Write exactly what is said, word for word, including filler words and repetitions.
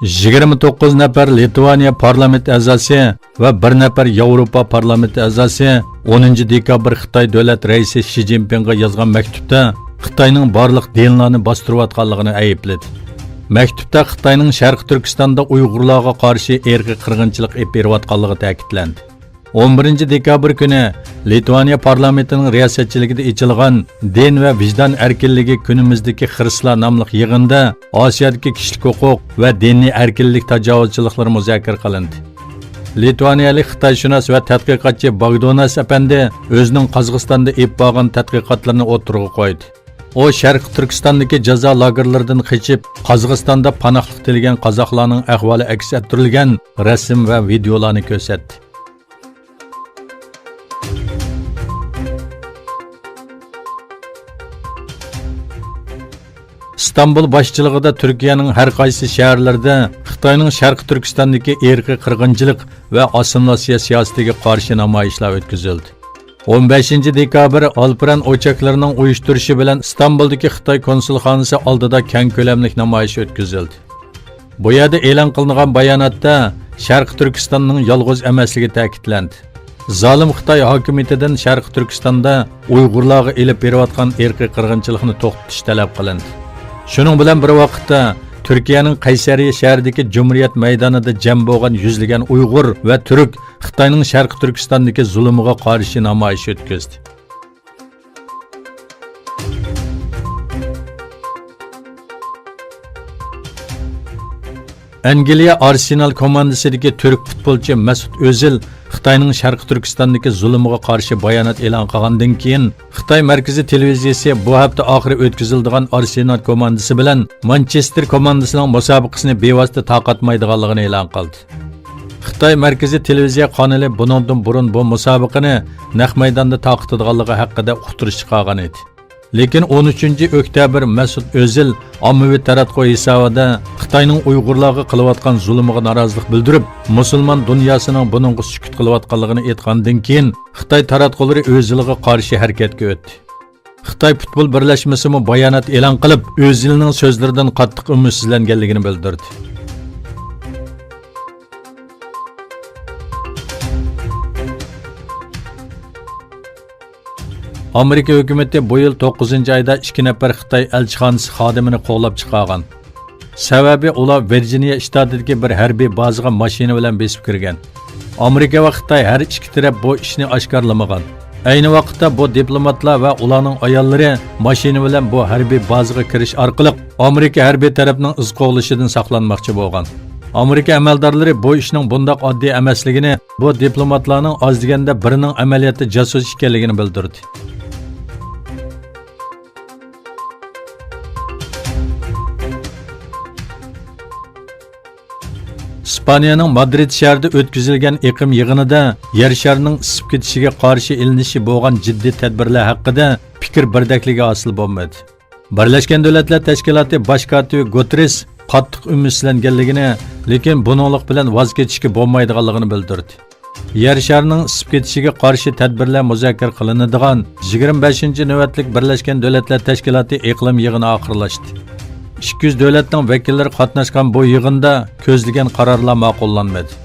يىگىرمە توققۇز نەپەر لىتۋانىيە پارلامېنت ئەزاسى ۋە بىر نەپەر ياۋروپا پارلامېنت ئەزاسى ئونىنچى دېكابىر خىتاي دۆلەت رەئىسى شى جىنپىڭغا يازغان مەكتۇپتا خىتاينىڭ بارلىق دىنلارنى باستۇرۇۋاتقانلىقىنى ئەيىبلىدى. مەكتۇپتا خىتاينىڭ شەرقىي تۈركىستاندا ئۇيغۇرلارغا قارشى ئىرقىي قىرغىنچىلىق ئېلىپ بېرىۋاتقانلىقى تەكىتلەندى. ئون بىرىنچى دېكابىر كۈنى لىتۋانىيە پارلامېنتىنىڭ رىياسەتچىلىكىدە ئېچىلغان دىن ۋە ۋىجدان ئەركىنلىكى كۈنىمىزدىكى خىرىسلار ناملىق يىغىندا ئاسىيادىكى كىشىلىك ھوقۇق ۋە دىنىي ئەركىنلىك تاجاۋۇزچىلىقلىرى مۇزاكىرە قىلىندى. لىتۋانىيەلىك خىتايشۇناس ۋە تەتقىقاتچى باگدوناس ئەپەندى ئۆزىنىڭ قازاقىستاندا ئېلىپ بارغان تەتقىقاتلىرىنى ئوتتۇرىغا قويدى. ئۇ شەرقىي تۈركىستاندىكى جازا لاگېرلىرىدىن قېچىپ، قازاقىستاندا پاناھلىق تىلىگەن قازاقلارنىڭ ئەھۋالى ئەكس ئەتتۈرۈلگەن رەسىم ۋە ۋىدېئولارنى كۆرسەتتى. ئىستانبۇل باشچىلىقىدا تۈركىيەنىڭ ھەر قايسى شەھەرلىرىدە خىتاينىڭ شەرقىي تۈركىستاندىكى ئىرقىي قىرغىنچىلىق ۋە ئاسسىمىلياتسىيە سىياسىتىگە قارشى نامايىشلار ئۆتكۈزۈلدى. ئون بەشىنچى دېكابىر ئالپىران ئوچاكلىرىنىڭ ئۇيۇشتۇرۇشى بىلەن ئىستانبۇلدىكى خىتاي كونسۇلخانىسى ئالدىدا كەڭ كۆلەملىك نامايىش ئۆتكۈزۈلدى. بۇ يەردە ئېلان قىلىنغان باياناتتا شەرقىي تۈركىستاننىڭ يالغۇز ئەمەسلىكى تەكىتلەندى. زالىم خىتاي ھاكىمىيىتىدىن شەرقىي تۈركىستاندا ئۇيغۇرلارغا ئېلىپ بېرىۋاتقان ئىرقىي قىرغىنچىلىقنى توختىتىش تەلەپ قىلىندى. شۇنىڭ بىلەن بىر ۋاقىتتا، تۈركىيەنىڭ قەيسەرىيە شەھىرىدىكى جۇمھۇرىيەت مەيدانىدا جەم بولغان يۈزلىگەن ئۇيغۇر ۋە تۈرك خىتاينىڭ شەرقىي تۈركىستاندىكى زۇلۇمىغا قارشى نامايىش ئۆتكۈزدى. ئەنگلىيە ئارسېنال كوماندىسىدىكى تۈرك پۇتبولچى مەسۇت ئۆزىل خىتاينىڭ شەرقىي تۈركىستاندىكى زۇلۇمىغا قارشى بايانات ئېلان قىلغاندىن كېيىن، خىتاي مەركىزىي تېلېۋىزىيىسى بۇ ھەپتە ئاخىرى ئۆتكۈزۈلىدىغان ئارسېنال كوماندىسى بىلەن مانچېستېر كوماندىسىنىڭ مۇسابىقىسىنى بىۋاسىتە تارقاتمايدىغانلىقىنى ئېلان قىلدى. خىتاي مەركىزىي تېلېۋىزىيە قانىلى بۇنىڭدىن بۇرۇن بۇ مۇسابىقىنى نەق مەيداندا تارقىتىدىغانلىقى ھەققىدە ئۇقتۇرۇش چىقارغان ئىدى. لېكىن ئون ئۈچىنچى ئۆكتەبىر مەسۇت ئۆزىل ئاممىۋى تاراتقۇ ھېسابىدا خىتاينىڭ ئۇيغۇرلارغا قىلىۋاتقان زۇلۇمىغا نارازىلىق بىلدۈرۈپ، مۇسۇلمان دۇنياسىنىڭ بۇنىڭغا سۈكۈت قىلىۋاتقانلىقىنى ئېيتقاندىن كېيىن، خىتاي تاراتقۇلىرى ئۆزىلىغا قارشى ھەرىكەتكە ئۆتتى. خىتاي پۇتبول بىرلەشمىسىمۇ بايانات ئېلان قىلىپ، ئۆزىلنىڭ سۆزلىرىدىن قاتتىق ئۈمىدسىزلەنگەنلىكىنى بىلدۈردى. ئامېرىكا ھۆكۈمىتى بۇ يىل توققۇزىنچى ئايدا ئىككى نەپەر خىتاي ئەلچىخانىسى خادىمىنى قوغلاپ چىقارغان. سەۋەبى، ئۇلار ۋىرجىنىيە شتاتىدىكى بىر ھەربىي بازىغا ماشىنا بىلەن بېسىپ كىرگەن. ئامېرىكا ۋە خىتاي ھەر ئىككى تەرەپ بۇ ئىشنى ئاشكارىلىمىغان. ئەينى ۋاقىتتا بۇ دىپلوماتلار ۋە ئۇلارنىڭ ئاياللىرى ماشىنا بىلەن بۇ ھەربىي بازىغا كىرىش ئارقىلىق ئامېرىكا ھەربىي تەرەپنىڭ ئىز قوغلىشىدىن ساقلانماقچى بولغان. ئامېرىكا ئەمەلدارلىرى بۇ ئىشنىڭ بۇنداق ئاددىي ئەمەسلىكىنى، بۇ دىپلوماتلارنىڭ ئاز دېگەندە بىرىنىڭ ئەمەلىيەتتە جاسۇس ئىكەنلىكىنى بىلدۈردى. ئىسپانىيەنىڭ مادرىد شەھىرىدە ئۆتكۈزۈلگەن ئېقىم يىغىنىدا يەر شارىنىڭ ئىسسىپ كېتىشىگە قارشى ئېلىنىشى بولغان جىددىي تەدبىرلەر ھەققىدە پىكىر بىردەكلىكى ھاسىل بولمىدى. بىرلەشكەن دۆلەتلەر تەشكىلاتى باش كاتىپى گۇتېررېس قاتتىق ئۈمىدسىزلەنگەنلىكىنى، لېكىن بۇنىڭلىق بىلەن ۋاز كېچىشكە بولمايدىغانلىقىنى بىلدۈردى. يەر شارىنىڭ ئىسسىپ كېتىشىگە قارشى تەدبىرلەر مۇزاكىرە قىلىنىدىغان يىگىرمە بەشىنچى نۆۋەتلىك بىرلەشكەن دۆلەتلەر تەشكىلاتى ئىقلىم يىغىنى ئاخىرلاشتى. ئىككى يۈز دۆلەتنىڭ ۋەكىللىرى قاتناشقان بۇ يىغىندا كۆزلىگەن قارارلار ماقۇللانمىدى.